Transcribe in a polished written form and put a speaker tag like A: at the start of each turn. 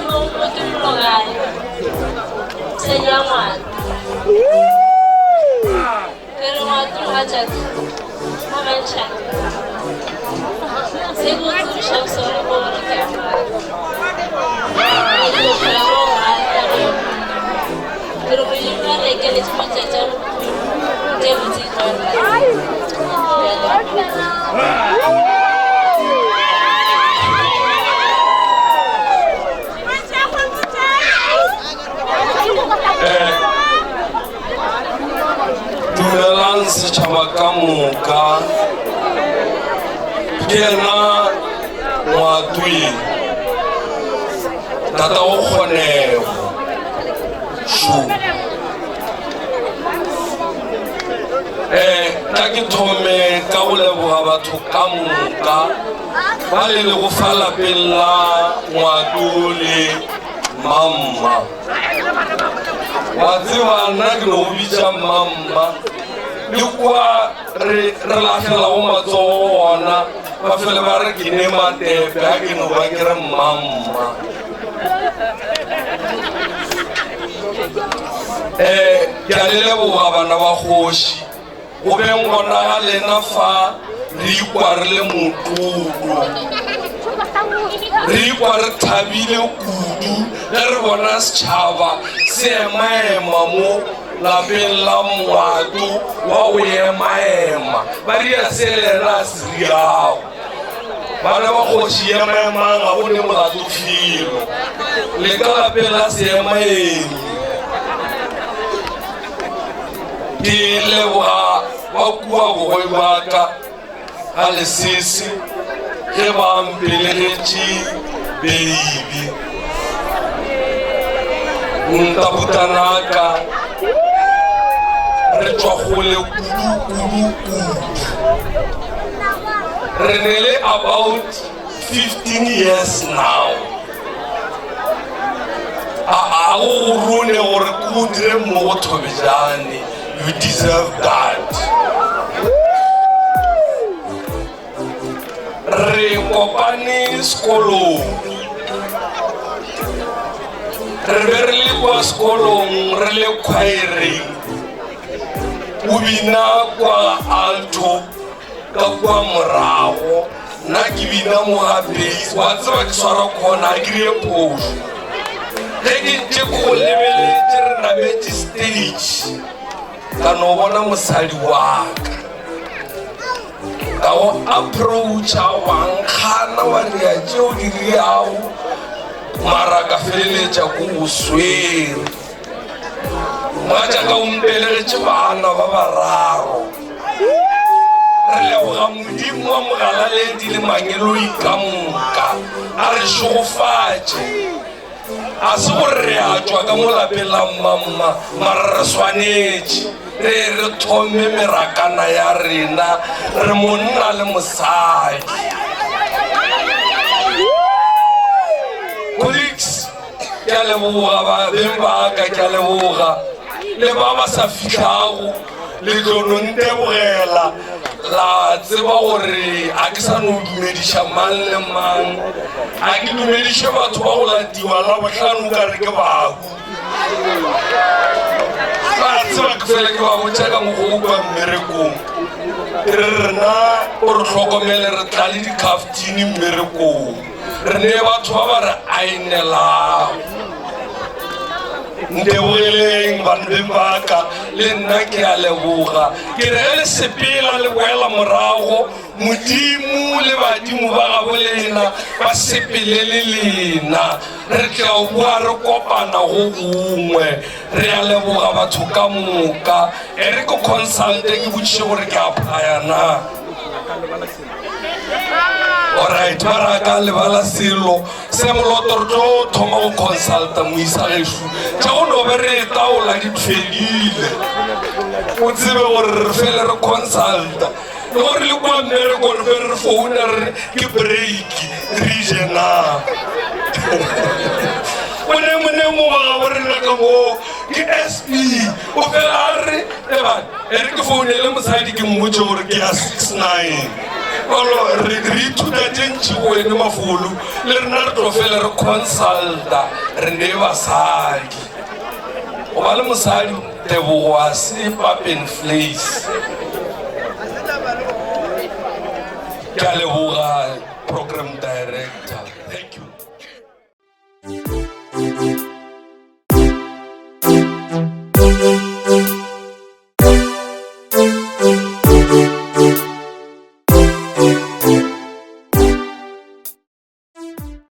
A: mo mo ke mologane mosadi ya ngwana ke re ngwato mogatšaka mamantšhana se ke o tsebišang sona ke gore ke a go rata ke phela go rata ke re modimo a re ekeletše matšatši a bophelo tše botse di tlo rata
B: Dumelang setšhaba ka moka. Ke yena Ngwatwe, tatago Kgonego. Šo. Eh, tla ke thome ka go leboga batho ka moka ba le lego fa lapeng la Ngwato le Mamma. Wa tseba nna ke no go bitša Mamma le kwa re re lahlelago matsogo gona ba fele ba re ke ne matepe a ke no ba ke re Mamma. Eh, ke a le leboga bana ba kgoši go beng gona ga lena fa re ikwa re le motlotlo re ikwa re thabile kudu ge re bona setšhaba se emaema mo lapeng la moato wa go emaema ba ria se lena a se riago bana ba kgoši emaemang ga go ne molato felo le ka lapeng la seemaemi Ke leboga ba kua bogoi ba ka ga lesese ge ba mpelegetše beibi. Ntabutanaka re tšwa kgole kudu kudu kudu. Re ne le about 15 years now. A a go go rone gore ke go dire mo go Thobejane. You deserve that. Re kopane sekolong. Re be re le kwa sekolong re le khwaereng. O bina kwa alto ka kua morago nna ke bina mo ga base wa tseba ke swara khona a ke rie phošo ge ke ntše ko go lebeletše re nametše stage ka no bona mosadi wa ka ka go approacha wa nkgana wa ria tšeo di riago mara ka feleletša ko o swere Mogatšaka o mpelegetše bana ba bararo. Re leboga Modimo wa mogalaledi le mangeloi ka moka. A re šegofatše. A se gore re a tšwa ka mo lapeng la mmamma, mara re swanetše re re thome merakana ya rena re monna le mosadi. Colleagues, Ke a leboga ba beng ba ka, ke a leboga le ba ba sa fihlago le tlo no ntebogela la tseba gore a ke sa no dumediša mang le mang a ke dumediše batho ba go latiwa la bohlano ka re ke bahu ba tseba ke fele ke ba botša ka mokgwa o kwa mmerekong ke re rena o re hlokomele re tla le dikhaftini mmerekong Re ne batho ba ba re aenelago. Ntebogeleng banbeng ba ka, le nna ke a leboga. Ke re ge le sepela le boela morago, Modimo le badimo ba gabo lena ba sepele le lena. Re tla boa re kopana go gongwe. Re a leboga batho ka moka. E re ke consulte ke botšiše gore ke applya na. Alright, ba ra ka lebala selo se moloto re tlo thoma go consulta moisa gešo tša go no be re e taola di fedile o tsebe gore re fele re consulta le gore le kua mmereko re be re founa re ke break re je na o ne mone mo ba gabo rena ka moo ke sp o fela a re ebane e re ke founele mosadi ke mmotse gore ke ya 69. Bjalo re re ithuta tše ntši go wene Mafolo, le rena re tlo fele re consulta re ne basadi. Go ba le mosadi Tebogo a se papen vleis. Ke a leboga program director.